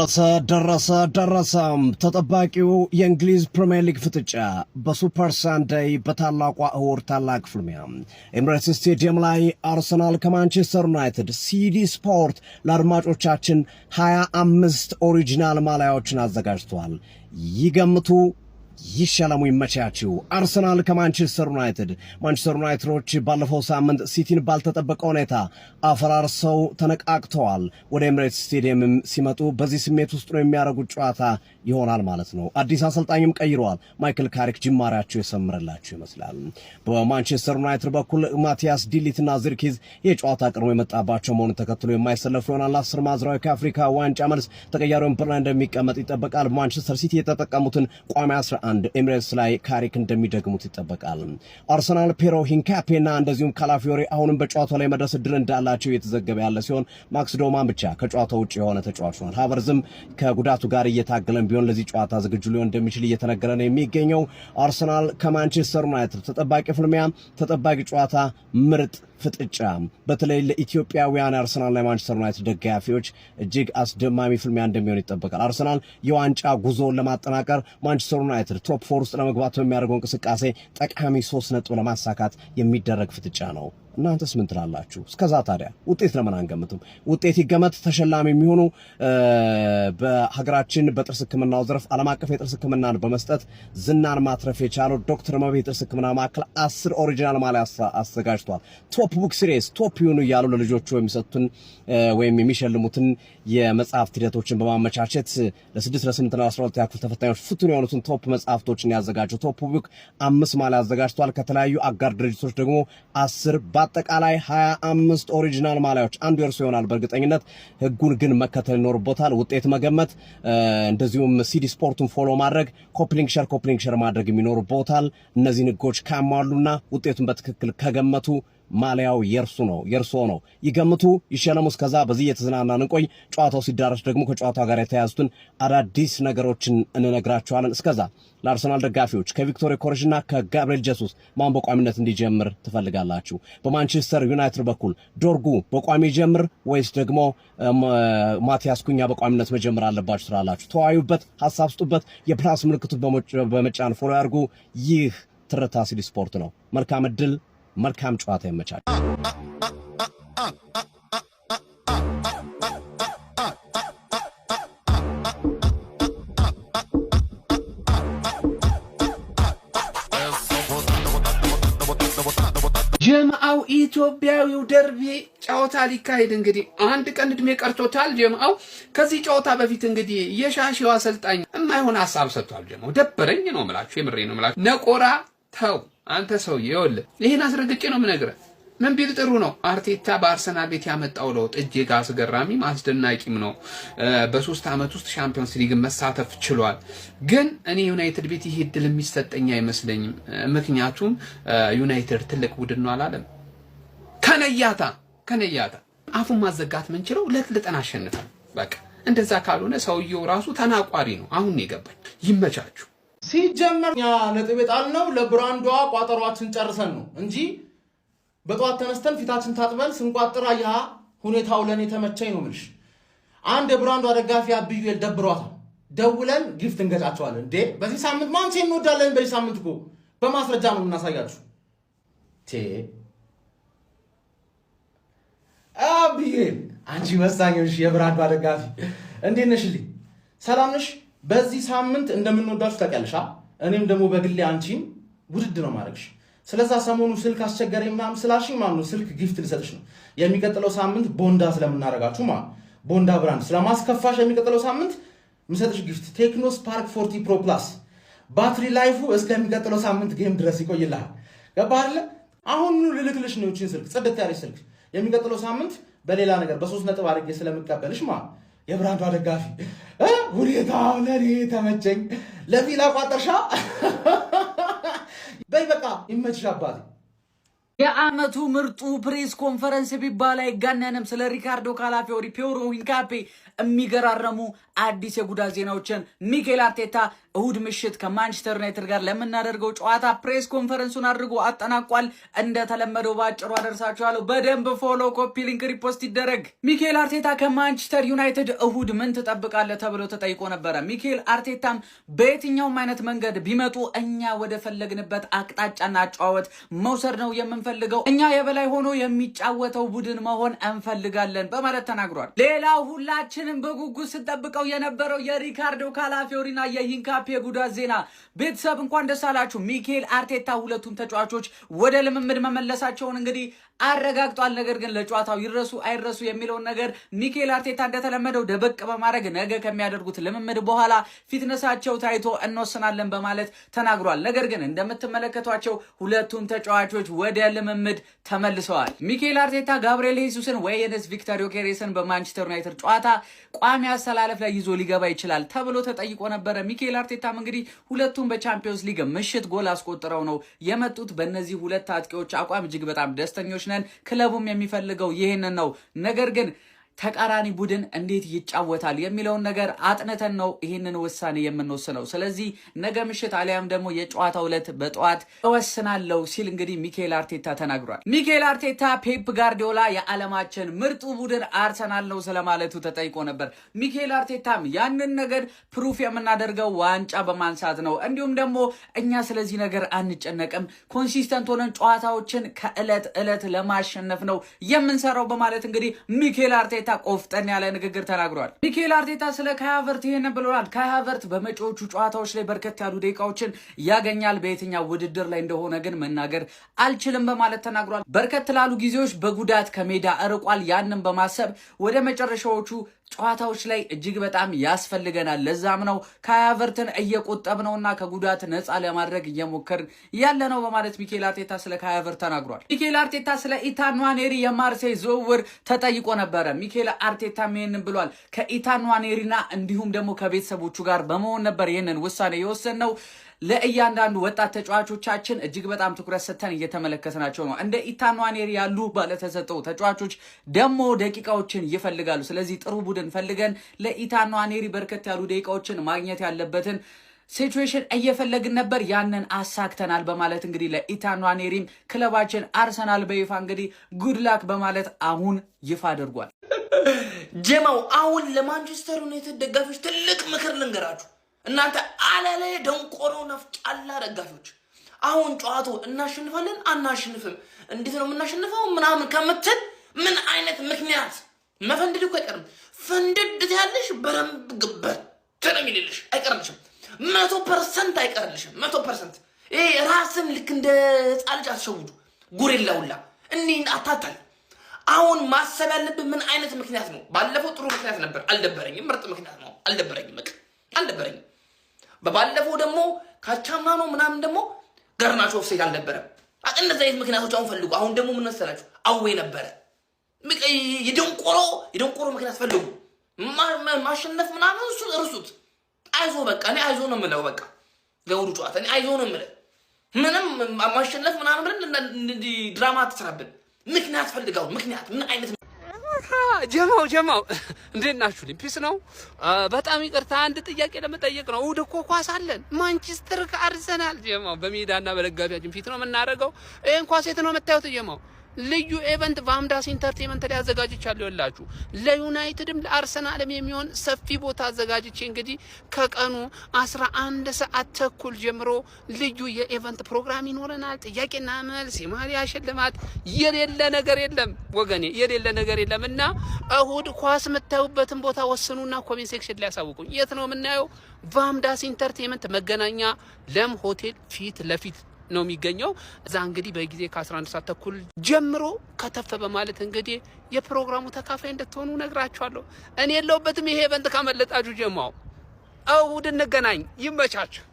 ደረሰ፣ ደረሰ፣ ደረሰ! ተጠባቂው የእንግሊዝ ፕሪምየር ሊግ ፍጥጫ በ Super Sunday፣ በታላቋ እሁድ ታላቅ ፍልሚያ ኤምሬትስ ስቴዲየም ላይ አርሰናል ከማንቸስተር ዩናይትድ። ሲዲ ስፖርት ለአድማጮቻችን 25 original ማሊያዎችን አዘጋጅቷል። ይገምቱ፣ ይሸለሙ፣ ይመቻችሁ። አርሰናል ከማንቸስተር ዩናይትድ። ማንቸስተር ዩናይትዶች ባለፈው ሳምንት ሲቲን ባልተጠበቀ ሁኔታ አፈራርሰው ተነቃቅተዋል። ወደ ኤምሬትስ ስቴዲየምም ሲመጡ በዚህ ስሜት ውስጥ ነው የሚያደርጉት ጨዋታ ይሆናል ማለት ነው። አዲስ አሰልጣኝም ቀይረዋል። ማይክል ካሪክ ጅማሬያቸው የሰምረላቸው ይመስላል። በማንቸስተር ዩናይትድ በኩል ማቲያስ ዲሊትና ዚርኪዝ የጨዋታ ቀድሞ የመጣባቸው መሆኑን ተከትሎ የማይሰለፉ ይሆናል። ናስር ማዝራዊ ከአፍሪካ ዋንጫ መልስ ተቀያሪ ወንበር ላይ እንደሚቀመጥ ይጠበቃል። ማንቸስተር ሲቲ የተጠቀሙትን ቋሚ 11 ኤሚሬትስ ላይ ካሪክ እንደሚደግሙት ይጠበቃል። አርሰናል ፔሮ ሂንካፔና እንደዚሁም ካላፊዮሪ አሁንም በጨዋታው ላይ መድረስ እድል እንዳላቸው እየተዘገበ ያለ ሲሆን፣ ማክስ ዶማን ብቻ ከጨዋታው ውጭ የሆነ ተጫዋች ሆኗል። ሃቨርዝም ከጉዳቱ ጋር እየታገለን ቢሆን ለዚህ ጨዋታ ዝግጁ ሊሆን እንደሚችል እየተነገረ ነው የሚገኘው። አርሰናል ከማንቸስተር ዩናይትድ ተጠባቂ ፍልሚያ፣ ተጠባቂ ጨዋታ፣ ምርጥ ፍጥጫ፣ በተለይ ለኢትዮጵያውያን አርሰናልና የማንቸስተር ዩናይትድ ደጋፊዎች እጅግ አስደማሚ ፍልሚያ እንደሚሆን ይጠበቃል። አርሰናል የዋንጫ ጉዞውን ለማጠናቀር፣ ማንቸስተር ዩናይትድ top four ውስጥ ለመግባት በሚያደርገው እንቅስቃሴ ጠቃሚ 3 ነጥብ ለማሳካት የሚደረግ ፍጥጫ ነው። እናንተስ ምን ትላላችሁ? እስከዛ ታዲያ ውጤት ለምን አንገምትም? ውጤት ይገመት። ተሸላሚ የሚሆኑ በሀገራችን በጥርስ ሕክምናው ዘርፍ ዓለም አቀፍ የጥርስ ሕክምናን በመስጠት ዝናን ማትረፍ የቻለው ዶክተር መቤ የጥርስ ሕክምና ማዕከል 10 original ማሊያ አዘጋጅቷል። Top Book series፣ top ይሁኑ እያሉ ለልጆቹ የሚሰጡትን ወይም የሚሸልሙትን የመጽሐፍት ሂደቶችን በማመቻቸት ለ6፣ ለ8ና 12 ክፍል ተፈታኞች ፍቱን የሆኑትን top መጽሐፍቶችን ያዘጋጀው Top Book አምስት ማሊያ አዘጋጅቷል። ከተለያዩ አጋር ድርጅቶች ደግሞ 10፣ በአጠቃላይ 25 original ማሊያዎች፣ አንዱ የእርሶ ይሆናል በእርግጠኝነት። ህጉን ግን መከተል ይኖርቦታል። ውጤት መገመት፣ እንደዚሁም ሲዲ ስፖርቱን follow ማድረግ፣ copy link share፣ copy link share ማድረግ የሚኖርቦታል። እነዚህን ህጎች ካሟሉና ውጤቱን በትክክል ከገመቱ ማሊያው የእርሱ ነው፣ የእርሶ ነው። ይገምቱ፣ ይሸለሙ። እስከዛ በዚህ እየተዝናናን እንቆይ። ጨዋታው ሲዳረስ ደግሞ ከጨዋታው ጋር የተያያዙትን አዳዲስ ነገሮችን እንነግራችኋለን። እስከዛ ለአርሰናል ደጋፊዎች ከቪክቶር ዮኬሬሽ እና ከጋብሪኤል ጀሱስ ማን በቋሚነት እንዲጀምር ትፈልጋላችሁ? በማንቸስተር ዩናይትድ በኩል ዶርጉ በቋሚ ይጀምር ወይስ ደግሞ ማቲያስ ኩኛ በቋሚነት መጀመር አለባችሁ ትላላችሁ? ተወያዩበት፣ ሀሳብ ስጡበት። የ plus ምልክቱን በመጫን follow ያድርጉ። ይህ ትርታ ሲዲ ስፖርት ነው። መልካም እድል፣ መልካም ጨዋታ፣ ይመቻል። ጀምአው ኢትዮጵያዊው ደርቢ ጨዋታ ሊካሄድ እንግዲህ አንድ ቀን እድሜ ቀርቶታል። ጀምአው ከዚህ ጨዋታ በፊት እንግዲህ የሻሼው አሰልጣኝ የማይሆን ሀሳብ ሰጥቷል። ጀምአው ደበረኝ ነው የምላችሁ፣ የምሬ ነው የምላችሁ። ነቆራ ተው አንተ ሰውዬ፣ ይኸውልህ ይህን አስረግጬ ነው የምነግርህ። ምን ቢል ጥሩ ነው? አርቴታ በአርሰናል ቤት ያመጣው ለውጥ እጅግ አስገራሚም አስደናቂም ነው። በ3 ዓመት ውስጥ ሻምፒዮንስ ሊግን መሳተፍ ችሏል። ግን እኔ ዩናይትድ ቤት ይህ እድል የሚሰጠኝ አይመስለኝም። ምክንያቱም ዩናይትድ ትልቅ ቡድን ነው አላለም። ከነያታ ከነያታ አፉን ማዘጋት ምንችለው ለጥልጠን አሸንፈን በቃ እንደዛ ካልሆነ ሰውየው ራሱ ተናቋሪ ነው። አሁን የገባኝ። ይመቻችሁ። ሲጀመር እኛ ነጥብ የጣልነው ለብራንዷ ቋጠሯችን ጨርሰን ነው እንጂ በጠዋት ተነስተን ፊታችን ታጥበን ስንቋጥር ያ ሁኔታው ለእኔ ተመቸኝ ነው የምልሽ። አንድ የብራንዷ ደጋፊ አብዩኤል ደብሯታል። ደውለን gift እንገጫቸዋለን። እንዴ፣ በዚህ ሳምንት ማንቼ እንወዳለን። በዚህ ሳምንት እኮ በማስረጃ ነው የምናሳያችሁ። ቴ አብዩኤል፣ አንቺ መሳኞሽ የብራንዷ ደጋፊ፣ እንዴት ነሽልኝ? ሰላም ነሽ? በዚህ ሳምንት እንደምንወዳችሁ ታውቂያለሽ። እኔም ደግሞ በግሌ አንቺን ውድድ ነው ማድረግሽ። ስለዛ ሰሞኑ ስልክ አስቸገረኝ ምናምን ስላልሽኝ ማለት ነው ስልክ gift ልሰጥሽ ነው። የሚቀጥለው ሳምንት ቦንዳ ስለምናደርጋችሁ ማለት ቦንዳ ብራንድ ስለማስከፋሽ የሚቀጥለው ሳምንት የምሰጥሽ gift Tecno Spark 40 Pro Plus፣ battery life ኡ እስከሚቀጥለው ሳምንት game ድረስ ይቆይልሃል። ገባህ አይደለ? አሁን ልልክልሽ ነው ይህችን ስልክ፣ ጽድት ያለች ስልክ። የሚቀጥለው ሳምንት በሌላ ነገር በ3 ነጥብ አድርጌ ስለምቀበልሽ ማለት የብራንዷ ደጋፊ ሁኔታው ለኔ ተመቸኝ። ለፊላ ቋጠርሻ በይ፣ በቃ ይመችሽ አባቴ። የአመቱ ምርጡ press conference ቢባል አይጋነንም። ስለ ሪካርዶ ካላፊዮሪ፣ ፒዬሮ ሂንካፔ የሚገራረሙ አዲስ የጉዳት ዜናዎችን ሚኬል አርቴታ እሁድ ምሽት ከማንቸስተር ዩናይትድ ጋር ለምናደርገው ጨዋታ press conference ኡን አድርጎ አጠናቋል። እንደተለመደው በአጭሩ አደርሳችኋለሁ። በደንብ follow፣ copy link፣ repost ይደረግ። ሚኬል አርቴታ ከማንቸስተር ዩናይትድ እሁድ ምን ትጠብቃለህ ተብሎ ተጠይቆ ነበረ። ሚኬል አርቴታም በየትኛውም አይነት መንገድ ቢመጡ እኛ ወደ ፈለግንበት አቅጣጫና አጨዋወት መውሰድ ነው የምንፈልገው፣ እኛ የበላይ ሆኖ የሚጫወተው ቡድን መሆን እንፈልጋለን በማለት ተናግሯል። ሌላው ሁላችንም በጉጉት ስንጠብቀው የነበረው የሪካርዶ ካላፊዮሪና የሂንካፔ ጉዳት ዜና፣ ቤተሰብ እንኳን ደስ አላችሁ። ሚኬል አርቴታ ሁለቱም ተጫዋቾች ወደ ልምምድ መመለሳቸውን እንግዲህ አረጋግጧል። ነገር ግን ለጨዋታው ይድረሱ አይድረሱ የሚለውን ነገር ሚኬል አርቴታ እንደተለመደው ደበቅ በማድረግ ነገ ከሚያደርጉት ልምምድ በኋላ fitness ኣቸው ታይቶ እንወስናለን በማለት ተናግሯል። ነገር ግን እንደምትመለከቷቸው ሁለቱም ተጫዋቾች ወደ ልምምድ ተመልሰዋል። ሚኬል አርቴታ ጋብርኤል ሄሱስን ወይንስ ቪክተር ዮኬሬስን በማንቸስተር ዩናይትድ ጨዋታ ቋሚ አሰላለፍ ላይ ይዞ ሊገባ ይችላል ተብሎ ተጠይቆ ነበረ። ሚኬል አርቴታም እንግዲህ ሁለቱም በቻምፒዮንስ ሊግ ምሽት ጎል አስቆጥረው ነው የመጡት። በእነዚህ ሁለት አጥቂዎች አቋም እጅግ በጣም ደስተኞች ነን። ክለቡም የሚፈልገው ይህንን ነው። ነገር ግን ተቃራኒ ቡድን እንዴት ይጫወታል የሚለውን ነገር አጥንተን ነው ይህንን ውሳኔ የምንወስነው። ስለዚህ ነገ ምሽት አሊያም ደግሞ የጨዋታው ዕለት በጠዋት እወስናለሁ ሲል እንግዲህ ሚኬል አርቴታ ተናግሯል። ሚኬል አርቴታ ፔፕ ጋርዲዮላ የዓለማችን ምርጡ ቡድን አርሰናል ነው ስለማለቱ ተጠይቆ ነበር። ሚኬል አርቴታም ያንን ነገር proof የምናደርገው ዋንጫ በማንሳት ነው፣ እንዲሁም ደግሞ እኛ ስለዚህ ነገር አንጨነቅም፣ consistent ሆነን ጨዋታዎችን ከእለት እለት ለማሸነፍ ነው የምንሰራው በማለት እንግዲህ ሚኬል አርቴታ ቆፍጠን ያለ ንግግር ተናግሯል። ሚኬል አርቴታ ስለ ካይ ሃቨርት ይሄንን ብለዋል። ካይ ሃቨርት በመጪዎቹ ጨዋታዎች ላይ በርከት ያሉ ደቂቃዎችን ያገኛል። በየትኛው ውድድር ላይ እንደሆነ ግን መናገር አልችልም በማለት ተናግሯል። በርከት ላሉ ጊዜዎች በጉዳት ከሜዳ እርቋል። ያንን በማሰብ ወደ መጨረሻዎቹ ጨዋታዎች ላይ እጅግ በጣም ያስፈልገናል። ለዛም ነው ካይ ሃቨርትን እየቆጠብነውና ከጉዳት ነፃ ለማድረግ እየሞከርን ያለ ነው በማለት ሚኬል አርቴታ ስለ ካይ ሃቨርት ተናግሯል። ሚኬል አርቴታ ስለ ኢታን ንዋኔሪ የማርሴይ ዝውውር ተጠይቆ ነበረ። ሚኬል አርቴታ ይህንን ብሏል። ከኢታን ንዋኔሪና እንዲሁም ደግሞ ከቤተሰቦቹ ጋር በመሆን ነበር ይህንን ውሳኔ የወሰንነው። ለእያንዳንዱ ወጣት ተጫዋቾቻችን እጅግ በጣም ትኩረት ሰጥተን እየተመለከትናቸው ነው። እንደ ኢታን ንዋኔሪ ያሉ ባለተሰጥኦ ተጫዋቾች ደግሞ ደቂቃዎችን ይፈልጋሉ። ስለዚህ ጥሩ ቡድን ፈልገን ለኢታን ንዋኔሪ በርከት ያሉ ደቂቃዎችን ማግኘት ያለበትን situation እየፈለግን ነበር። ያንን አሳክተናል በማለት እንግዲህ ለኢታን ንዋኔሪም ክለባችን አርሰናል በይፋ እንግዲህ good luck በማለት አሁን ይፋ አድርጓል። ጀማው፣ አሁን ለማንቸስተር ዩናይትድ ደጋፊዎች ትልቅ ምክር ልንገራችሁ። እናንተ አለለ ደንቆሮ ነፍጫላ ደጋፊዎች፣ አሁን ጨዋታው እናሸንፋለን አናሸንፍም፣ እንዴት ነው የምናሸንፈው ምናምን ከምትል ምን አይነት ምክንያት መፈንድድ እኮ አይቀርም። ፍንድድ ያለሽ በደንብ ግበት ነው የሚልልሽ፣ አይቀርልሽም። 100% አይቀርልሽም። 100%። ይሄ ራስን ልክ እንደ ህፃን ልጅ አትሸውዱ። ጉሬላ ሁላ እኒህ አታታል። አሁን ማሰብ ያለብን ምን አይነት ምክንያት ነው? ባለፈው ጥሩ ምክንያት ነበር፣ አልደበረኝም። ምርጥ ምክንያት ነው፣ አልደበረኝም። በቃ አልደበረኝም። በባለፈው ደግሞ ካቻምና ነው ምናምን ደግሞ ገርናቾ ኦፍሳይድ አልነበረም። እነዚህ አይነት ምክንያቶች አሁን ፈልጉ። አሁን ደግሞ ምን መሰላችሁ? Away ነበረ። የደንቆሮ የደንቆሮ ምክንያት ፈልጉ። ማሸነፍ ምናምን እሱ እርሱት። አይዞ በቃ፣ እኔ አይዞ ነው የምለው። በቃ ለእሑዱ ጨዋታ እኔ አይዞ ነው የምለው። ምንም ማሸነፍ ምናምን ብለን ድራማ አትስራብን። ምክንያት ፈልጋው፣ ምክንያት ምን አይነት ጀማው ጀማው፣ እንዴት ናችሁ? Peace ነው። በጣም ይቅርታ አንድ ጥያቄ ለመጠየቅ ነው። እሑድ እኮ ኳስ አለን፣ ማንቸስተር ከአርሰናል። ጀማው፣ በሜዳና በደጋፊያችን ፊት ነው የምናደርገው። ይሄን ኳስ የት ነው የምታዩት? ጀማው፣ ልዩ event በአምዳስ Entertainment ላይ አዘጋጅቻለሁ። ይላችሁ ለዩናይትድም ለአርሰናልም የሚሆን ሰፊ ቦታ አዘጋጅቼ እንግዲህ ከቀኑ 11 ሰዓት ተኩል ጀምሮ ልዩ የ event ፕሮግራም ይኖረናል። ጥያቄና መልስ፣ የማሊያ ሽልማት፣ የሌለ ነገር የለም ወገኔ፣ የሌለ ነገር የለም። እና እሁድ ኳስ የምታዩበትን ቦታ ወስኑና comment section ላይ ያሳውቁኝ። የት ነው የምናየው? ቫምዳስ Entertainment መገናኛ ለም ሆቴል ፊት ለፊት ነው የሚገኘው። እዛ እንግዲህ በጊዜ ከ11 ሰዓት ተኩል ጀምሮ ከተፍ በማለት እንግዲህ የፕሮግራሙ ተካፋይ እንድትሆኑ ነግራችኋለሁ። እኔ የለሁበትም። ይሄ event ካመለጣችሁ ጀማው፣ እሁድ እንገናኝ። ይመቻችሁ።